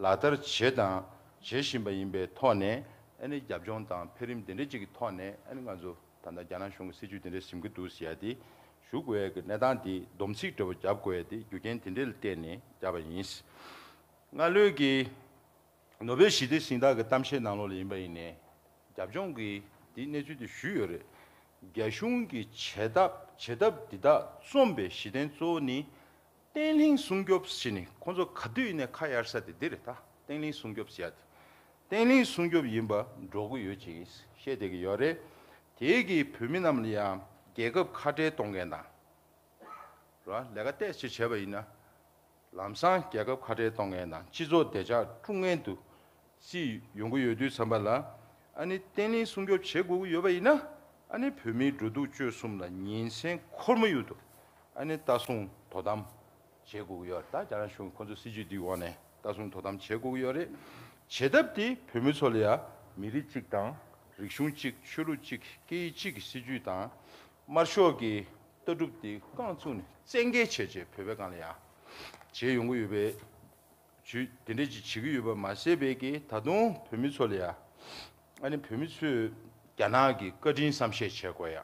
ལག་བསྟར་བྱེད་དང་བྱེད་བཞིན་པ་ཡིན་པའི་ཐོག་ནས། ཨ་ནི་རྒྱབ་ལྗོངས་དང་འཕེལ་རིམ་དེ་འདྲ་ཅིག་གི་ཐོག་ནས། ཨ་ནི་ང་ཚོ་ད་ལྟ་རྒྱ་ནག་གཞུང་གི་སྲིད་ཇུས་དེ་འདྲ་ཟིན་གྱི་འདུག་ཟེར་ཡ་དེ་ཞུ་དགོས་ཡ་གི་གནས་སྟངས་དེ་སྡོམ་ཚིག་འདྲ་བོ་རྒྱབ་དགོས་ཡ་དེ་རྒྱུ་རྐྱེན་དེ་འདྲ་ལ་བརྟེན་ནས་བརྒྱབ་པ་ཡིན། སྔ་ལོའི་གི་ནོ་བེལ་ཞི་བདེའི་གཟེངས་རྟགས་ཀྱི་གཏམ་བཤད་ནང་ལོགས་ལ་ཡིན་པ་ཡིན་ནའི། རྒྱབ་ལྗོངས་ཀྱི་འདི་གནས་ཚུལ་དེ་ཞུས་ཡོད་རེད། རྒྱ་གཞུང་གི་བྱེད་ཐབས་བྱེད་ཐབས་འདི་དག་རྩོམ་པའི་གཞི་རྟེན་གཙོ་བོ་ནི་བརྟན་ལྷིང་སྲུང་སྐྱོབ་ཟེར་ནས། ཁོང་ཚོ་ག་དུས་ཡིན་ནའི་ཁ་གཡར་ས་དེ་འདི་རེད། ད་བརྟན་ལྷིང་སྲུང་སྐྱོབ་ཟེར་ཡ་དེ་བརྟན་ལྷིང་སྲུང་སྐྱོབ་ཡིན་པ་སྒྲོག་གི་ཡོད་ཅེས་བཤད་བསྡད་ཀྱི་ཡོད་རེད། དེའི་གི་བོད་མི་རྣམས་ལ་ཡང་རྒྱལ་ཁབ་ཁ་བྲལ་གཏོང་མཁན་དང་། རེད་བ། ལས་ཀ་ཏོག་ཙམ་བྱས་པ་ཡིན་ན། ལམ་སང་རྒྱལ་ཁབ་ཁ་བྲལ་གཏོང་མཁན་དང་སྤྱི་ཚོགས་བདེ་འཇགས་དཀྲུག་མཁན་དུ་སྲིད་ཡོང་གི་ཡོད་དུས་ཙམ་པ་ལ། ཨ་ནི་བརྟན་ལྷིང་སྲུང་སྐྱོབ་བྱེད་དགོས་ཀྱི་ཡོད་པ་ཡིན་ན། ཨ་ནི་བོད་མིའི་འགྲོ་འདུག་སྤྱོད་གསུམ་ལ་ཉིན་མཚན་འཁོར་མོ་ཡུལ་དུ་ཨ་ནི་ལྟ་སྲུང་དོ་དམ་བྱེད་དགོས་ཀྱི་ཡོད་རེད། ད་རྒྱ་ནག་གཞུང་གིས་ཁོང་ཚོ་སྲིད་ཇུས་འདིའི་འོག་ནས་ལྟ་སྲུང་དོ་དམ་བྱེད་དགོས་ཀྱི་ཡོད་རེད། བྱེད་ཐབས་དེ་བོད་མི་ཚོ་ལ་ཡང་མི་རིགས་གཅིག་དང་། རིག་གཞུང་གཅིག། ཆོས་ལུགས་གཅིག། སྐད་ཡིག་གཅིག་གི་སྲིད་ཇུས་དང་། དམར་ཤོག་གི་ལྟ་གྲུབ་དེ་རྐང་བཙུགས་ནས་བཙན་འགེལ་བྱས་བྱས་བོད་པའི་སྒང་ལ་ཡ་བྱས་ཡོང་གི་ཡོད་པའི་ཇུས་དེ་འདྲ་ཅིག་བྱེད་ཀྱི་ཡོད་པ་མ་ཟད་པའི་གི། ད་དུང་བོད་མི་ཚོ་ལ་ཡ་ཨ་ནི་བོད་མི་ཚོས་རྒྱ་ནག་གི་བཀའ་དྲིན་བསམ་ཤེས་བྱེད་དགོས་ཡ།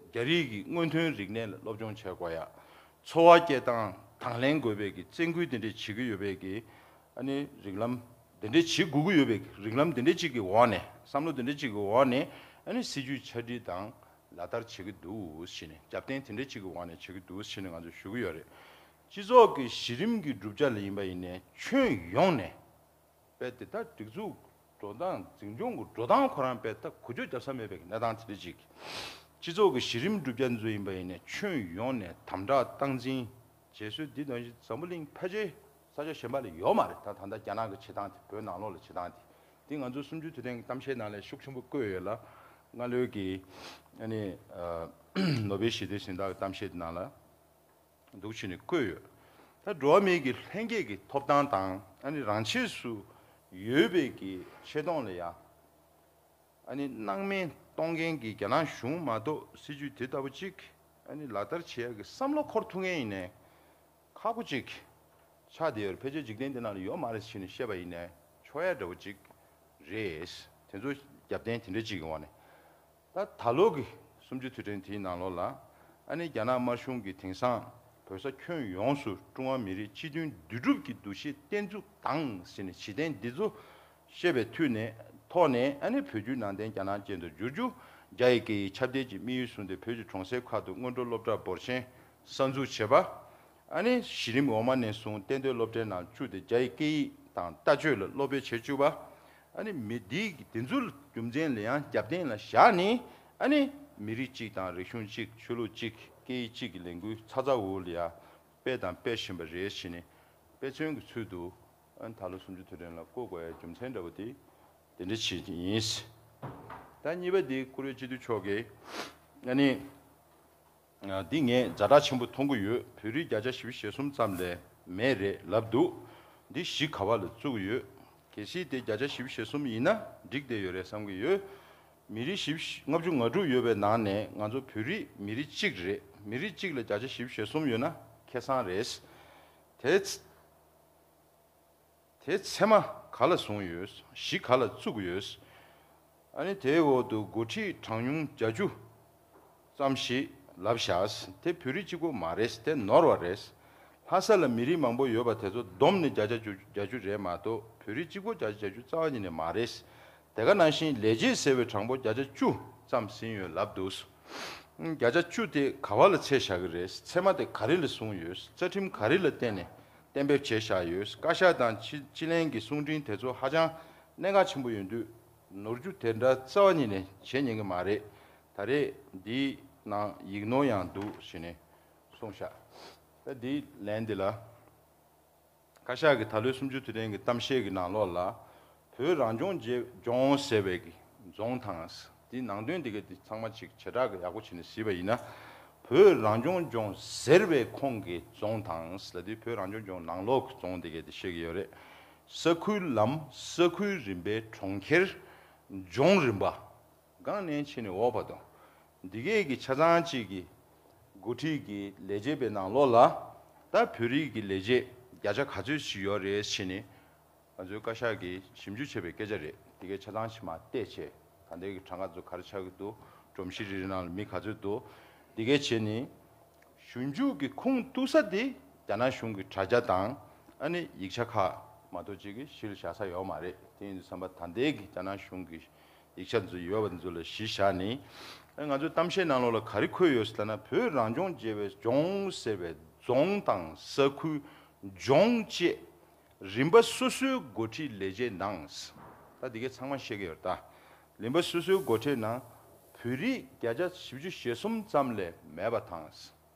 རྒྱ་རིགས་ཀྱི་སྔོན་ཐོན་རིག་གནས་ལ་སློབ་སྦྱོང་བྱེད་དགོས་ཡ། འཚོ་བ་སྐྱེལ་སྟངས་དང་ལེན་དགོས་པའི་གི་བཙན་སྐུལ་དེ་འདྲ་བྱེད་ཀྱི་ཡོད་པའི་གི། ཨ་ནི་རིགས་ལམ་དེ་འདྲ་བྱེད་དགོས་ཀྱི་ཡོད་པའི་རིགས་ལམ་དེ་འདྲ་ཅིག་གི་འོག་ནས། བསམ་བློ་དེ་འདྲ་ཅིག་གི་འོག་ནས། ཨ་ནི་སྲིད་ཇུས་ཆ་སྒྲིག་དང་ལག་བསྟར་བྱེད་ཀྱི་འདུག་ཟེར་ནས། རྒྱབ་རྟེན་དེ་འདྲ་ཅིག་གི་འོག་ནས་བྱེད་ཀྱི་འདུག་ཟེར་ནས་ང་ཚོས་ཞུ་གི་ཡོད་རེད། སྤྱི་ཚོགས་ཀྱི་གཞི་རིམ་གྱི་གྲུབ་ཆ་ལ་ཡིན་པ་ཡིན་ནའི་ཁྱོན་ཡོངས་ནས་དཔེ་དེ་ལྟར་སྒྲིག་འཛུགས་འགྲོ་སྟངས། འཛིན་སྐྱོང་གི་འགྲོ་སྟངས་ཁོ་རང་དཔེ་ད་འགུལ་སྐྱོད་རྒྱབ་ས་མེད་པའི་གནས་སྟངས་དེ་འདྲ་ཅིག་སྤྱི་ཚོགས་ཀྱི་གཞི་རིམ་གྲུབ་ཆ་འདི་ཚོ་ཡིན་པ་ཡིན་ནའི་ཁྱོན་ཡོངས་ནས་དམ་དྲག་སྟངས་འཛིན་བྱེད་སྲོལ་འདི་དང་། འཛམ་བུ་གླིང་ཕལ་ཆེར་ས་ཆ་གཞན་པ་ལ་ཡོད་མ་རེད། ད་ད་ལྟ་རྒྱ་ནག་གི་བྱེད་སྟངས་དེ། བོད་ནང་ལོགས་ལ་བྱེད་སྟངས་དེ། འདི་ང་ཚོ་གསུམ་བཅུའི་དུས་དྲན་གྱི་གཏམ་བཤད་ནང་ལ་ཤུགས་ཆེན་པོ་བཀོད་ཡོད་ལ། སྔ་ལོའི་གི་ཨ་ནི་ཨ་ནོ་བེལ་ཞི་བདེའི་གཟེངས་རྟགས་ཀྱི་གཏམ་བཤད་དེ་ནང་ལ་འདུག་བྱས་ནས་བཀོད་ཡོད། ད་འགྲོ་བ་མིའི་གི་ལྷན་སྐྱེས་ཀྱི་ཐོབ་ཐང་དང་། ཨ་ནི་རང་ཆས་སུ་ཡོད་པའི་གི་ཆེ་མཐོང་ལ་ཡ། ཨ་ནི་སྣང་མེད་གཏོང་མཁན་གྱི་རྒྱ་ནག་གཞུང་མ་གཏོགས། སྲིད་ཇུས་དེ་ལྟ་བུ་ཅིག་ཨ་ནི་ལག་བསྟར་བྱེད་ཡག་གི་བསམ་བློ་འཁོར་ཐུབ་མཁན་ཡིན་ནའི་ཁག་པོ་ཅིག་ཆགས་བསྡད་ཡོད་རེད། ཕལ་ཆེར་འཇིག་རྟེན་འདི་ནང་ལ་ཡོད་མ་རེད་ཟེར་ནས་བཤད་པ་ཡིན་ནའི་ཆོག་ཡ་འདྲ་བོ་ཅིག་རེད། དེ་ཚོ་རྒྱབ་རྟེན་དེ་འདྲ་ཅིག་གི་འོག་ནས། ད་ད་ལོ་གི་གསུམ་བཅུའི་དུས་དྲན་དེའི་ནང་ལོགས་ལ། ཨ་ནི་རྒྱ་ནག་དམར་གཞུང་གིས་དེང་སང་བོད་ས་ཁྱོན་ཡོངས་སུ་ཀྲུང་ཧྭ་མི་རིགས་གཅིག་མཐུན་འདུས་གྲུབ་ཀྱི་འདུ་ཤེས་བརྟན་ཚུགས་དང་ཟེར་ནས་གཞི་རྟེན་འདི་ཚོ་བཤད་པའི་ཐོག་ནས། ཐོག་ནས་ཨ་ནི་བོད་བརྒྱུད་ནང་བསྟན་རྒྱ་ནག་ཅན་དུ་བསྒྱུར་རྒྱུ། རྒྱ་ཡི་སྐད་ཡིག་ཁྱབ་གདལ་གྱི་དམིགས་ཡུལ་བཟུང་སྟེ་བོད་ཀྱི་གྲོང་གསེབ་ཁག་ཏུ་སྔོན་འགྲོ་སློབ་གྲྭ་འབོར་ཆེན་གསར་འཛུགས་བྱེད་པ། ཨ་ནི་གཞི་རིམ་འོག་མ་ནས་བཟུང་གཏན་སྡོད་སློབ་གྲྭའི་ནང་བཅུག་སྟེ་རྒྱ་ཡི་སྐད་ཡིག་དང་ལྟ་སྤྱོད་ལ་སློབ་སྤེལ་བྱེད་བཅུག་པ། ཨ་ནི་མི་འདིའི་དེ་ཚོའི་རྒྱུ་མཚན་ལ་ཡང་རྒྱབ་རྟེན་ལ་བཞག་ནས། ཨ་ནི་མི་རིགས་གཅིག་དང་རིག་གཞུང་གཅིག། ཆོས་ལུགས་གཅིག། སྐད་ཡིག་གཅིག་གི་ལས་འགུལ་ཚ་ཚ་འུར་འུར་ལ་ཡ་སྤེལ་དང་སྤེལ་བཞིན་པ་རེད་ཟེར་ནས། དཔེ་མཚོན་གྱི་ཚུལ་དུ་ཨ་ནི་ད་ལོ་གསུམ་བཅུའི་དུས་དྲན་ལ་བཀོད་དགོས་ཡའི་རྒྱུ་མཚན་འདྲ་བོ་དེ་ དེ་འདྲ་བྱེད་ཀྱི་ཡིན། ད་གཉིས་པ་འདི་བཀུར་འོས་སྤྱི་འཐུས་མཆོག་གིས་ཨ་ནི། འདི་ངས་ཛ་དྲག་ཆེན་པོ་མཐོང་གི་ཡོད། བོད་རིགས་བརྒྱ་ཆ་བཞི་བཅུ་ཞེ་གསུམ་ཙམ་ལས་མེད་རེད་ལབ་འདུག་འདི་གཞི་ག་བ་ལ་བཙུགས་ཡོད། གལ་སྲིད་དེ་བརྒྱ་ཆ་བཞི་བཅུ་ཞེ་གསུམ་ཡིན་ན་འགྲིག་བསྡད་ཡོད་རེད་བསམ་གྱི་ཡོད། མི་རིགས་བཞི་བཅུ་ལྔ་བཅུ་ང་དྲུག་ཡོད་པའི་ནང་ནས་ང་ཚོ་བོད་རིགས་མི་རིགས་གཅིག་རེད། མི་རིགས་གཅིག་ལ་བརྒྱ་ཆ་བཞི་བཅུ་ཞེ་གསུམ་ཡོད་ན་ཁེ་བཟང་རེད། དེ་དེ་ཚད་མ་ག་ལ་བཟུང་ཡོད། གཞི་ག་ལ་བཙུགས་ཡོད། ཨ་ནི་དེའི་འོག་ཏུ་འགོ་ཁྲིད་གྲངས་ཉུང་བརྒྱད་ཅུ་ཙམ་ཞིག་ལབ་བཞག་དེ་བོད་རིགས་གཅིག་པོ་མ་རེད། དེ་ནོར་བ་རེད། ལྷ་ས་ལ་མི་རིགས་མང་པོ་ཡོད་པ་དེ་ཚོ་བསྡོམས་ནས་བརྒྱ་ཆ་བརྒྱད་ཅུ་རེད་མ་གཏོགས་བོད་རིགས་གཅིག་པོ་བརྒྱ་ཆ་བརྒྱད་ཅུ་རྩ་བ་ཉིད་ནས་མ་རེད། དེ་ག་ནང་བཞིན་ལས་བྱེད་ཟེར་བའི་གྲངས་འབོར་བརྒྱ་ཆ་བཅུ་ཙམ་ཟིན་ཡོད་ལབ་འདུག་བརྒྱ་ཆ་བཅུ་དེ་ག་བ་ལ་ཚད་བཞག་གི་རེད། ཚད་མ་དེ་ག་རེ་ལ་བཟུང་ཡོད། རྩ་ཁྲིམས་ག་རེ་ལ་བརྟེན་ནས་གཏན་འབེབས་བྱས་བཞག་ཡོད། བཀའ་ཤག་དང་སྤྱི་སྤྱི་གླིང་གི་གསུང་འཕྲིན་དེ་ཚོ་ཧ་ཅང་གནད་འགག་ཆེན་པོ་ཡོད་དུས་ནོར་རྒྱུ་དེ་འདྲ་རྩ་བ་ཉིད་ནས་བྱེད་ཉན་གི་མ་རེད། ད་རེས་འདིའི་ནང་ཡིག་ནོར་ཡང་འདུག་ཟེར་ནས་གསུངས་བཞག་ད་འདིའི་ལན་འདི་ལ། བཀའ་ཤག་གི་ད་ལོའི་གསུམ་བཅུ་དུས་དྲན་གྱི་གཏམ་བཤད་ཀྱི་ནང་ལོགས་ལ། བོད་རང་སྐྱོང་ལྗོངས་ཟེར་བའི་གི་རྫོང་དང་། འདི་ནང་དོན་འདི་ག་འདི་ཚང་མ་ཅིག་བྱེ་བྲག་གི་ཡག་པོ་བྱས་ནས་གཟིགས་པ་ཡིན་ན། བོད་རང་སྐྱོང་ལྗོངས་ཟེར་བའི་ཁོངས་ཀྱི་རྫོང་དང་ལ་དེ་བོད་རང་སྐྱོང་ལྗོངས་ནང་ལོགས་ཀྱི་རྫོང་འདི་ག་འདི་བཤད་ཀྱི་ཡོད་རེད། ས་ཁུལ་ལམ། ས་ཁུལ་རིམ་པའི་གྲོང་ཁྱེར། ལྗོངས་རིམ་པ། གང་ནས་ཕྱིན་ནས་འོག་བར་དུ། འདི་གས་ཀྱི་ཆ་ཚང་གཅིག་གི་འགོ་ཁྲིད་ཀྱི་ལས་བྱེད་པའི་ནང་ལོགས་ལ། ད་བོད་རིགས་ཀྱི་ལས་བྱེད་བརྒྱ་ཆ་ག་ཚོད་ཞིག་ཡོད་རེད་ཟེར་ནས། ང་ཚོའི་བཀའ་ཤག་གིས་ཞིབ་འཇུག་བྱས་པའི་སྐད་ཆ་རེད། འདི་གས་ཆ་ཚང་ཞིག་མར་བལྟས་བྱས། ད་ལྟའི་གི་གྲངས་ཀ་ཚོ་ག་རེ་ཆགས་ཀྱི་འདུག་སྒྲོམ་གཞི་རེ་རེ་ནང་ལ་མི་ག་ཚོད་འདུག་འདི་གས་བྱས་ནས། ཞིབ་འཇུག་གི་ཁུངས་གཏུགས་ས་དེ་རྒྱ་ནག་གཞུང་གི་དྲ་རྒྱ་དང་། ཨ་ནི་ཡིག་ཆ་ཁག་མ་གཏོགས་ཅིག་གི་གཞི་ལ་བཞག་ས་ཡོད་མ་རེད། དེ་ཡིན་དུས་ཙམ་པ་ད་ལྟའི་གི་རྒྱ་ནག་གཞུང་གི་ཡིག་ཆ་འདི་ཚོ་ཡོད་པ་འདི་ཚོ་ལ་གཞི་བཞག་ནས། ཨ་ང་ཚོའི་གཏམ་བཤད་ནང་ལོགས་ལ་ག་རེ་འཁོད་ཡོད་ཟེར་ལབ་ན། བོད་རང་སྐྱོང་ལྗོངས་ཟེར་བའི་རྫོང་དང་ས་ཁུལ་ལྗོངས་བཅས་རིམ་པ་སོ་སོའི་འགོ་ཁྲིད་ལས་བྱེད་ནང་། ད་འདི་གས་ཚང་མ་བཤད་ཀྱི་ཡོད་རེད་ད། རིམ་པ་སོ་སོའི་འགོ་ཁྲིད་ནང་བོད་རིགས་བརྒྱ་ཆ་བཞི་བཅུ་ཞེ་གསུམ་ཙམ་ལས་མེད་པ་དང་།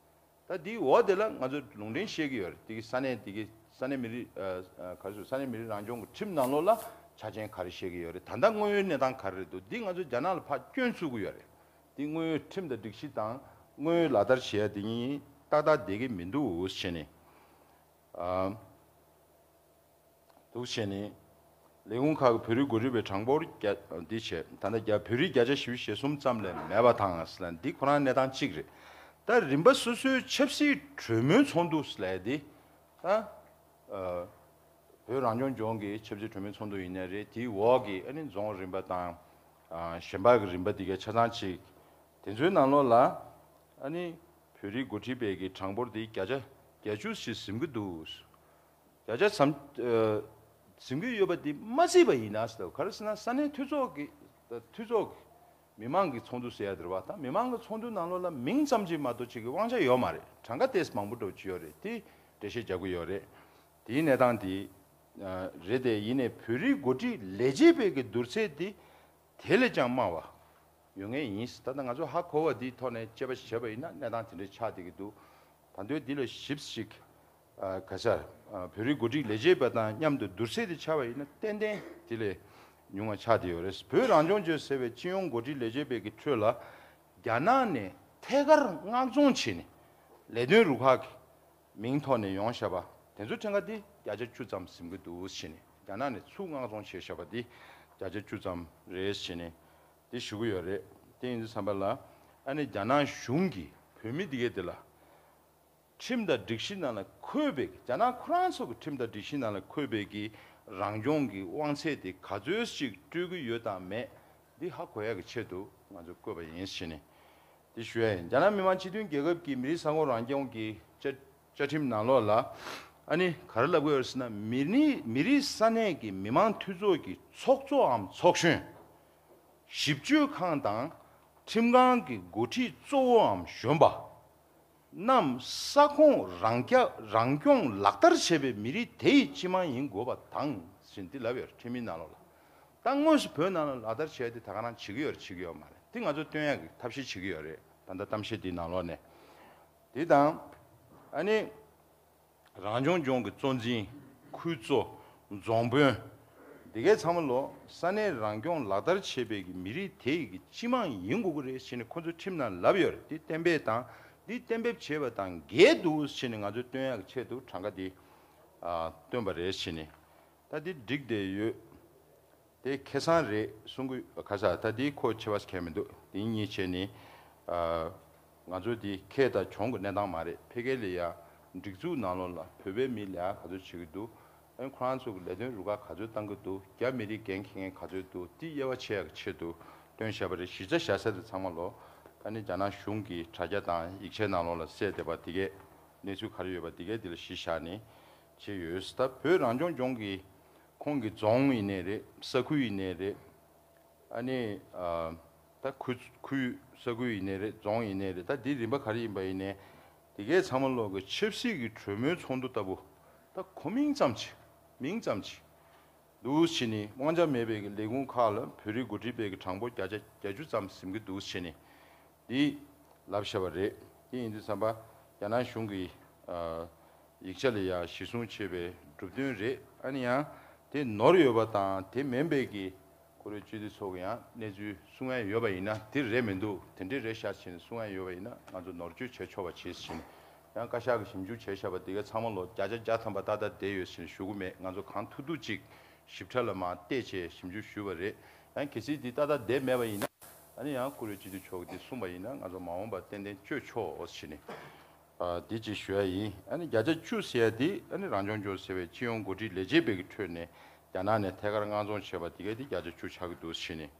ད་འདིའི་འོག་དེ་ལ་ང་ཚོས་ལུང་འདྲེན་བཤད་ཀྱི་ཡོད་རེད། འདི་གི་ས་གནས་འདི་གི་ས་གནས་མི་རིགས་ཨ་ཨ་ག་རེ་ཟེར། ས་གནས་མི་རིགས་རང་སྐྱོང་གི་ཁྲིམས་ནང་ལོགས་ལ་ཆ་རྐྱེན་ག་རེ་བཤད་ཀྱི་ཡོད་རེད། ད་ལྟ་དངོས་ཡོད་གནས་སྟངས་ག་རེ་རེད་འདུག་འདི་ང་ཚོས་རྒྱ་ནག་ལ་ཕར་སྐྱོན་བཙུགས་ཀྱི་ཡོད་རེད། འདི་དངོས་ཡོད་ཁྲིམས་དང་སྒྲིག་གཞི་དང་དངོས་ཡོད་ལག་བསྟར་བྱེད་ཡ་འདི་གཉིས་ཏག་ཏག་བསྡད་ཀྱི་མི་འདུག་ཟེར་ནས། ཨ། འདུག་བྱས་ནས། ལས་ཁུངས་ཁག་གི་བོད་རིགས་འགོ་ཁྲིད་པའི་གྲངས་འབོར་བརྒྱ་འདི་བྱས། ད་ལྟ་རྒྱ་བོད་རིགས་བརྒྱ་ཆ་བཞི་བཅུ་ཞེ་གསུམ་ཙམ་ལས་མེད་པ་དང་ཟེར་ན། འདི་ཁོ་རང་གནས་སྟངས་གཅིག་རེད། ད་རིམ་པ་སོ་སོའི་ཆབ་སྲིད་གྲོས་མོལ་ཚོགས་འདུ་ཟེར་ཡ་འདི། ད་ཨ་བོད་རང་སྐྱོང་ལྗོངས་ཀྱི་ཆབ་སྲིད་གྲོས་མོལ་ཚོགས་འདུ་ཡིན་ནའི་རེད། དེའི་འོག་གི་ཨ་ནི་རྫོང་རིམ་པ་དང་། ཨ་གཞན་པ་གི་རིམ་པ་འདི་གའི་ཆ་ཚང་གཅིག་དེ་ཚོའི་ནང་ལོགས་ལ་ཨ་ནི་བོད་རིགས་འགོ་ཁྲིད་པའི་གི་གྲངས་འབོར་འདི་བརྒྱ་ཆ་བརྒྱད་ཅུ་ཞིག་ཟིན་གྱི་འདུག་བརྒྱ་ཆ་ཙམ། ཨ་ཟིན་གྱི་ཡོད་པ་འདི་མ་བརྩིས་པ་ཡིན་ན་ཟེར། ག་རེ་ཟེར་ན། ས་གནས་འཐུས་ཚོགས་ཀྱི་འཐུས་ཚོགས་ཀྱི་མི་མང་གི་ཚོགས་འདུ་ཟེར་ཡ་དེ་རེད་བ། ད་མི་མང་གི་ཚོགས་འདུ་ནང་ལོགས་ལ་མིང་ཙམ་ཅིག་མ་གཏོགས་ཅིག་གི་དབང་ཆ་ཡོད་མ་རེད། གྲངས་ཀ་ཏོག་ཙམ་མང་པོ་འདྲ་བོ་ཅིག་ཡོད་རེད། དེ་འགྲེལ་བཤད་རྒྱག་གི་ཡོད་རེད། དེའི་གནས་སྟངས་དེ་ཨ་རེད་དེ། ཡིན་ནའི་བོད་རིགས་འགོ་ཁྲིད་ལས་བྱེད་པའི་གི་བསྡུར་ཚད་དེ་དེ་ལས་ཀྱང་དམའ་བ་ཡོད་ངེས་ཡིན། ད་ལྟ་ང་ཚོ་ཧ་གོ་བ་འདིའི་ཐོག་ནས་དཔྱད་པ་ཞིག་བྱས་པ་ཡིན་ན་གནས་སྟངས་དེ་འདྲ་ཆགས་བསྡད་ཀྱི་འདུག་ད་དུང་འདི་ལ་ཞིབ་ཅིག་ཨ་ག་ས་ཨ་བོད་རིགས་འགོ་ཁྲིད་ལས་བྱེད་པ་དང་མཉམ་དུ་བསྡུར་ཚད་དེ་ཆ་བ་ཡིན་ན་ཏན་ཏན་དེ་ལས་ཉུང་བ་ཆགས་བསྡད་ཡོད་རེད། བོད་རང་སྐྱོང་ལྗོངས་ཟེར་བའི་སྤྱི་ཡོངས་འགོ་ཁྲིད་ལས་བྱེད་པའི་གི་ཁྲོད་ལ་རྒྱ་ནག་ནས་ཐད་ཀར་མངགས་གཏོང་བྱས་ནས་ལས་དོན་རུ་ཁག་གི་མིང་ཐོག་ནས་ཡོང་བཞག་པ་དེ་ཚོ་ཕྲན་ཁ་དེ་བརྒྱ་ཆ་བཅུ་ཙམ་ཟིན་གྱི་འདུག་ཟེར་ནས། རྒྱ་ནག་ནས་ཚུར་མངགས་གཏོང་བྱས་བཞག་པ་དེ་བརྒྱ་ཆ་བཅུ་ཙམ་རེད་ཟེར་ནས་དེ་ཞུ་གི་ཡོད་རེད། དེ་ཡིན་དུས་ཙམ་པ་ལ་ཨ་ནི་རྒྱ་ནག་གཞུང་གིས་བོད་མི་འདི་གས་དེ་ལ་ཁྲིམས་དང་སྒྲིག་གཞི་ནང་ལ་འཁོད་པའི། རྒྱ་ནག་ཁོ་རང་ཚོ་གི་ཁྲིམས་དང་སྒྲིག་གཞི་ནང་ལ་འཁོད་པའི་གི་རང་སྐྱོང་གི་དབང་ཚད་དེ་ག་ཚོད་ཅིག་སྤྲོད་ཀྱི་ཡོད་དང་མེད་འདི་ཧ་གོ་ཡག་གི་ཆེད་དུ་ང་ཚོས་བཀོད་པ་ཡིན་ཟེར་ནས། དེ་ཞུ་ཡ་ཡིན། རྒྱ་ནག་མི་དམངས་སྤྱི་མཐུན་རྒྱལ་ཁབ་ཀྱི་མི་རིགས་ས་ཁོངས་རང་སྐྱོང་གི་བཅའ་བཅའ་ཁྲིམས་ནང་ལོགས་ལ་ཨ་ནི་ག་རེ་ལབ་ཀྱི་ཡོད་ཟེར་ན། མི་ནི་མི་རིགས་ས་གནས་ཀྱི་མི་དམངས་འཐུས་ཚོགས་ཀྱི་ཚོགས་གཙོའམ་ཚོགས་གཞོན། ཞིབ་དཔྱོད་ཁང་དང་ཁྲིམས་ཁང་གི་འགོ་ཁྲིད་གཙོ་བོའམ་གཞོན་པ་རྣམས་ས་ཁོངས་རང་རྐྱ་རང་སྐྱོང་ལག་བསྟར་བྱེད་པའི་མི་རིགས་དེ་ཡི་སྤྱི་དམངས་ཡིན་དགོས་པ་དང་ཟེར་འདི་ལབ་ཡོད་རེད། ཁྲིམས་ཡིག་ནང་ལོགས་ལ། ད་དངོས་སུ་བོད་ནང་ལ་ལག་བསྟར་བྱས་ཏེ་ད་ག་རང་བྱེད་ཀྱི་ཡོད་རེད་བྱེད་ཀྱི་ཡོད་མ་རེད། དེ་ང་ཚོ་སྟོན་ཡག་གི་ཐབས་ཤེས་བྱེད་ཀྱི་ཡོད་རེད། ད་ལྟ་གཏམ་བཤད་འདིའི་ནང་ལོགས་ནས། དེ་དང་ཨ་ནི་རང་སྐྱོང་ལྗོངས་ཀྱི་གཙོ་འཛིན། ཁུལ་གཙོ། རྫོང་དཔོན། དེ་གའི་ཚང་མ་ལོ་ས་གནས་རང་སྐྱོང་ལག་བསྟར་བྱེད་པའི་གི་མི་རིགས་དེ་ཡི་གི་སྤྱི་དམངས་ཡིན་དགོས་ཀྱི་རེད་ཟེར་ནས་ཁོ་ཚོ་ཁྲིམས་ནང་ལབ་ཡོད་རེད། འདི་གཏན་འབེབས་དང་འདི་གཏན་འབེབས་བྱས་པ་དང་འགལ་འདུག་ཟེར་ནས་ང་ཚོས་སྟོན་ཡག་གི་ཆེད་དུ་གྲངས་ཀ་འདི་ཨ་བཏོན་པ་རེད་ཟེར་ནས། ད་འདི་འགྲིག་བསྡད་ཡོད། དེ་ཁེ་བཟང་རེད་གསུང་གི་ཡོད། ཁ་ས་ད་འདི་ཁོ་ཆེ་བ་ཁྱད་མི་འདུག་དེ་གཉིས་བྱས་ནས་ཨ་ང་ཚོ་འདི་ཁེ་དང་གྱོང་གི་གནས་སྟངས་མ་རེད། ཕ་གི་ལ་ཡ་སྒྲིག་འཛུགས་ནང་ལོགས་ལ་བོད་པའི་མི་ལ་ཡ་ག་ཚོད་བྱེད་ཀྱི་འདུག་ཨ་ནི་ཁོ་རང་ཚོ་གི་ལས་དོན་རུ་ཁག་ག་ཚོད་བཏང་གི་འདུག་རྒྱ་མི་རིགས་འགན་འཁྱེར་མཁན་ག་ཚོད་འདུག་འདི་དབྱེ་བ་ཕྱེ་ཡག་གི་ཆེད་དུ་བཏོན་བཞག་པ་རེད། གཞི་རྩ་བཞག་ས་དེ་ཚང་མ་ལོ་ཨ་ནི་རྒྱ་ནག་གཞུང་གི་དྲ་རྒྱ་དང་ཡིག་ཆའི་ནང་ལོགས་ལ་གསལ་བསྡད་པ་དེ་གས་གནས་ཚུལ་ག་རེ་ཡོད་པ་དེ་གས་དེ་ལ་གཞི་བཞག་ནས་བྱས་ཡོད། ད་བོད་རང་སྐྱོང་ལྗོངས་ཀྱི་ཁོང་གི་རྫོང་ཡིན་ནའི་རེད། ས་ཁུལ་ཡིན་ནའི་རེད། ཨ་ནི་ཨ་ད་ཁུལ་ཁུལ་ས་ཁུལ་ཡིན་ནའི་རེད། རྫོང་ཡིན་ནའི་རེད། ད་འདི་རིམ་པ་ག་རེ་ཡིན་པ་ཡིན་ནའི་དེ་གའི་ཚང་མ་ལོག་གི་ཆབ་སྲིད་ཀྱི་གྲོས་མོལ་ཚོགས་འདུ་ལྟ་བུ་ད་གོ་མིང་ཙམ་ཅིག་མིང་ཙམ་ཅིག་འདུག་བྱས་ནས་དབང་ཆ་མེད་པའི་གི་ལས་ཁུངས་ཁག་ལ་བོད་རིགས་འགོ་ཁྲིད་པའི་གི་གྲངས་འབོར་བརྒྱ་ཆ་བརྒྱད་ཅུ་ཙམ་ཟིན་གི་འདུག་བྱས་ནས། འདི་ལབ་བཞག་པ་རེད། དེ་ཡིན་དུས་ཙམ་པ་རྒྱ་ནག་གཞུང་གི་ཨ་ཡིག་ཆ་ལ་ཡང་གཞི་བཟུང་བྱས་པའི་གྲུབ་དོན་རེད། ཨ་ནི་ཡང་དེ་ནོར་ཡོད་པ་དང་དེ་མིན་པའི་གི་ཁོ་རའི་སྤྱི་འཐུས་ཚོ་གི་ཡང་གནས་ཚུལ་གསུང་ཡ་ཡོད་པ་ཡིན་ན་དེ་རེད་མི་འདུག་དེ་འདྲས་རེད་ཤག་ཟེར་ནས་གསུང་ཡ་ཡོད་པ་ཡིན་ན་ང་ཚོ་ནོར་བཅོས་བྱེད་ཆོག་པ་བྱེད་ཟེར་ནས་ཡང་བཀའ་ཤག་གི་ཞིབ་འཇུག་བྱས་བཞག་པ་དེ་ག་ཚང་མ་ལོ་བརྒྱ་ཆ་བརྒྱ་ཐམ་པ་ཏག་ཏག་བསྡད་ཡོད་ཟེར་ནས་ཞུ་གི་མེད། ང་ཚོ་གང་ཐུབ་ཐུབ་ཅིག་ཞིབ་ཕྲ་ལ་མར་བལྟས་བྱས་ཞིབ་འཇུག་ཞུས་པ་རེད། ཡང་གལ་སྲིད་འདི་ཏག་ཏག་བསྡད་མེད་པ་ཡིན་ན། ཨ་ནི་ཡང་བཀུར་འོས་སྤྱི་འཐུས་མཆོག་གིས་འདི་གསུངས་པ་ཡིན་ན་ང་ཚོ་མ་འོངས་པར་ཏན་ཏན་བཅོས་ཆོག་ཟེར་ནས་ཨ་འདི་ཅིག་ཞུ་ཡ་ཡིན། ཨ་ནི་བརྒྱ་ཆ་བཅུ་ཟེར་ཡ་འདི་ཨ་ནི་རང་སྐྱོང་ལྗོངས་ཟེར་བའི་སྤྱི་ཡོངས་འགོ་ཁྲིད་ལས་བྱེད་པའི་གི་ཁྲོད་ནས་རྒྱ་ནག་ནས་ཐད་ཀར་མངགས་རྫོང་བྱས་པ་འདི་གའི་འདི་བརྒྱ་ཆ་བཅུ་ཆགས་ཀྱི་འདུག་ཟེར་ནས་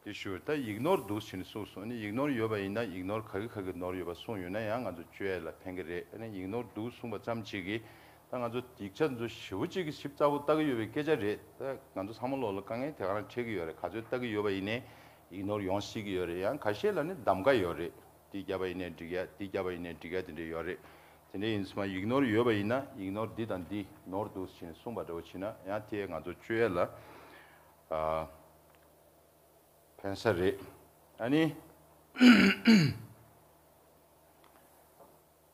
འདི་ཞུ། ད་ཡིག་ནོར་འདུག་ཟེར་ནས་གསུངས་སོང་། ཨ་ནི་ཡིག་ནོར་ཡོད་པ་ཡིན་ན་ཡིག་ནོར་ག་གི་ག་གི་ནོར་ཡོད་པ་གསུངས་ཡོད་ན་ཡང་ང་ཚོ་བཅོས་ཡ་ལ་ཕན་གི་རེད། ཨ་ནི་ཡིག་ནོར་འདུག་གསུངས་པ་ཙམ་ཅིག་གིས། ད་ང་ཚོ་ཡིག་ཆ་འདི་ཚོ་ཞེ་པོ་ཅིག་གི་ཞིབ་ཚགས་པོ་ལྟ་གི་ཡོད་པའི་སྐད་ཆ་རེད། ད་ང་ཚོ་ཚང་མ་ལོག་ལ་དཀའ་ངལ་དེ་ག་རང་འཕྲད་ཀྱི་ཡོད་རེད། ག་ཚོད་ལྟ་གི་ཡོད་པ་ཡིན་ནའི་ཡིག་ནོར་ཡོང་སྲིད་ཀྱི་ཡོད་རེད། ཡང་ཁ་ཤས་ལ་ནི་གདམ་ག་ཡོད་རེད། འདི་བརྒྱབ་པ་ཡིན་ནའི་འགྲིག་ཡ། འདི་བརྒྱབ་པ་ཡིན་ནའི་འགྲིག་ཡ་དེ་འདྲ་ཡོད་རེད། དེ་འདྲ་ཡིན་ཙང་ཡིག་ནོར་ཡོད་པ་ཡིན་ན་ཡིག་ནོར་འདི་དང་འདི་ནོར་འདུག་ཟེར་ནས་གསུངས་པ་འདྲ་བོ་བྱས་ན་ཡང་དེ་ང་ཚོ་བཅོས་ཡ་ལ་ཨ་ཕན་ས་རེད། ཨ་ནི།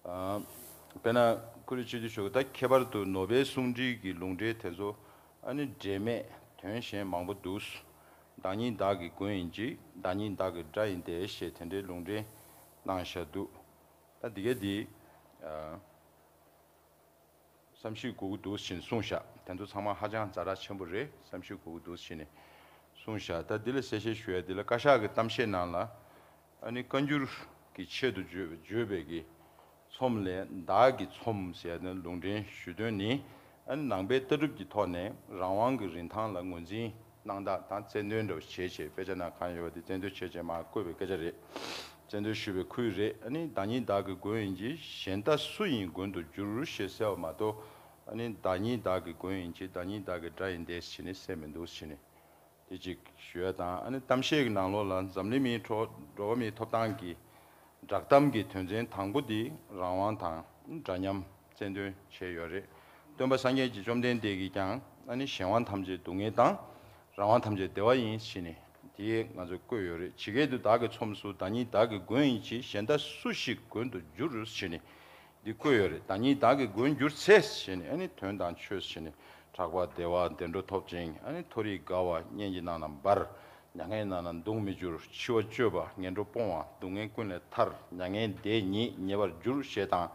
ཨ། དཔེར་ན་ཁོ་རེ་བྱེད་དུས་ཞོག་ད་ཁྱད་པར་དུ་ནོ་བེལ་གསུང་འཕྲིན་གྱི་ལུང་འདྲེན་དེ་ཚོ་ཨ་ནི་འབྲེལ་མེད་དོན་གཞན་མང་པོ་འདུག་བདག་ཉིད་བདག་གི་མགོན་ཡིན་གྱི། བདག་ཉིད་བདག་གི་དགྲ་ཡིན་ཏེ་ཞེས་དེ་འདྲའི་ལུང་འདྲེན་གནང་བཞག་འདུག་ད་འདི་ག་འདི་ཨ། བསམ་ཤེས་དགོས་ཀྱི་འདུག་ཟེར་ནས་གསུངས་བཞག་དེ་ཚོ་ཚང་མ་ཧ་ཅང་ཛ་དྲག་ཆེན་པོ་རེད། བསམ་ཤེས་དགོས་ཀྱི་འདུག་ཟེར་ནས་གསུངས་བཞག་ད་འདི་ལ་གསལ་བཤད་ཞུ་ཡ་འདི་ལ་བཀའ་ཤག་གི་གཏམ་བཤད་ནང་ལ་ཨ་ནི་བཀའ་འགྱུར་གྱི་ཆེད་དུ་བརྗོད་བརྗོད་པའི་གི་ཚོམས་ལས་བདག་གི་ཚོམས་ཟེར་ཡ་དེ་ལུང་འདྲེན་ཞུ་དོན་ནི། ཨ་ནི་ནང་པའི་ལྟ་གྲུབ་ཀྱི་ཐོག་ནས་རང་དབང་གི་རིན་ཐང་ལ་ངོས་འཛིན་གནང་སྟངས་དང་རྩ་དོན་འདྲ་བོ་བྱས་བྱས་དཔེ་ཆ་ནང་གང་ཡོད་པ་དེ་རྩ་དོན་བྱས་བྱས་མར་བཀོད་པའི་སྐད་ཆ་རེད། རྩ་དོན་ཞུས་པའི་ཁུལ་རེད། ཨ་ནི་བདག་ཉིད་བདག་གི་མགོན་ཡིན་གྱི། གཞན་དག་སུ་ཡིན་མགོན་དུ་འགྱུར་ཞེས་གསལ་བ་མ་གཏོགས། ཨ་ནི་བདག་ཉིད་བདག་གི་མགོན་ཡིན་གྱི། བདག་ཉིད་བདག་གི་དགྲ་ཡིན་ཏེ་ཞེས་ནི་གསལ་མི་འདུག་ཞེས་ནི། དེ་གཅིག་ཞུ་ཡ་དང་། ཨ་ནི་གཏམ་བཤད་ཀྱི་ནང་ལོགས་ལ་འཛམ་གླིང་མིའི་འགྲོ་འགྲོ་བ་མིའི་ཐོབ་ཐང་གི་བསྒྲགས་གཏམ་གྱི་དོན་ཚན་དང་པོ་འདི་རང་དབང་དང་འདྲ་མཉམ་རྩ་དོན་བྱས་ཡོད་རེད། སྟོན་པ་སངས་རྒྱས་ཀྱི་བཅོམ་ལྡན་འདས་ཀྱིས་ཀྱང་ཨ་ནི་གཞན་དབང་ཐམས་ཅད་སྡུག་བསྔལ་དང་། རང་དབང་ཐམས་ཅད་བདེ་བ་ཡིན་ཞེས་ནི་དེ་ང་ཚོས་བཀོད་ཡོད་རེད། ཇི་སྐད་དུ་བདག་གི་ཚོམས་སུ་བདག་ཉིད་བདག་གི་མགོན་ཡིན་གྱི། གཞན་དག་སུ་ཞིག་མགོན་དུ་འགྱུར་ཞེས་ནི་འདི་བཀོད་ཡོད་རེད། བདག་ཉིད་བདག་གི་མགོན་གྱུར་ཚེ་ཞེས་ནི་ཨ་ནི་དོན་དང་ཆོས་ཞེས་ནི། གྲགས་པ་བདེ་བ་བདེ་འགྲོ་ཐོབ་ཅིང་། ཨ་ནི་མཐོ་རིས་དགའ་བ་གཉེན་གྱི་ནང་ན་འབར། མྱ་ངན་ནང་ན་གདུང་མི་འགྱུར། འཆི་བ་གཅོད་པ་ངན་འགྲོ་སྤོང་བ་སྡུག་བསྔལ་ཀུན་ལས་ཐར། མྱ་ངན་འདས་ཉིད་ཉེ་བར་འགྱུར་ཞེས་དང་།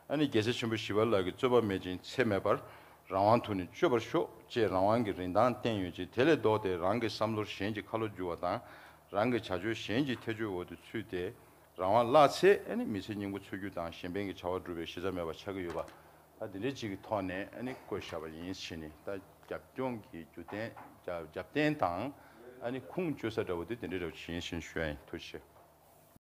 ཨ་ནི་རྒྱལ་སྲས་ཆེན་པོ་ཞི་བ་ལྷ་གིས་རྩོད་པ་མེད་ཅིང་ཚེ་མེད་པར་རང་དབང་དུ་ནི་སྤྱོད་པར་ཤོག་ཅེས་རང་དབང་གི་རིན་ཐང་བསྟན་ཡོད་ཅིང་། དེ་ལས་ལྡོག་སྟེ་རང་གི་བསམ་བློར་གཞན་གྱི་ཁ་ལོ་བསྒྱུར་བ་དང་། རང་གི་བྱ་སྤྱོད་གཞན་གྱི་ཐེ་བྱུས་འོག་ཏུ་ཚུད་དེ། རང་དབང་བརླག་ཚེ་ཨ་ནི་མི་ཚེ་སྙིང་པོ་འཚོལ་རྒྱུ་དང་གཞན་ཕན་གྱི་བྱ་བ་སྒྲུབ་པའི་གཞི་རྩ་མེད་པ་ཆགས་ཀྱི་ཡོད་པ། ད་འདི་འདྲའི་ཅིག་གི་ཐོག་ནས་ཨ་ནི་བཀོད་བཞག་པ་ཡིན་ཞེས་ནི། ད་རྒྱབ་ལྗོངས་ཀྱི་རྒྱུ་རྟེན་རྒྱབ་རྒྱབ་རྟེན་དང་ཨ་ནི་ཁུངས་བཅོལ་ས་འདྲ་བོ་དེ་འདི་འདྲའི་འདྲ་བོ་ཅིག་ཡིན་ཞེས་ཞུ་ཡ་ཡིན། ཐུགས་རྗེ་ཆེ།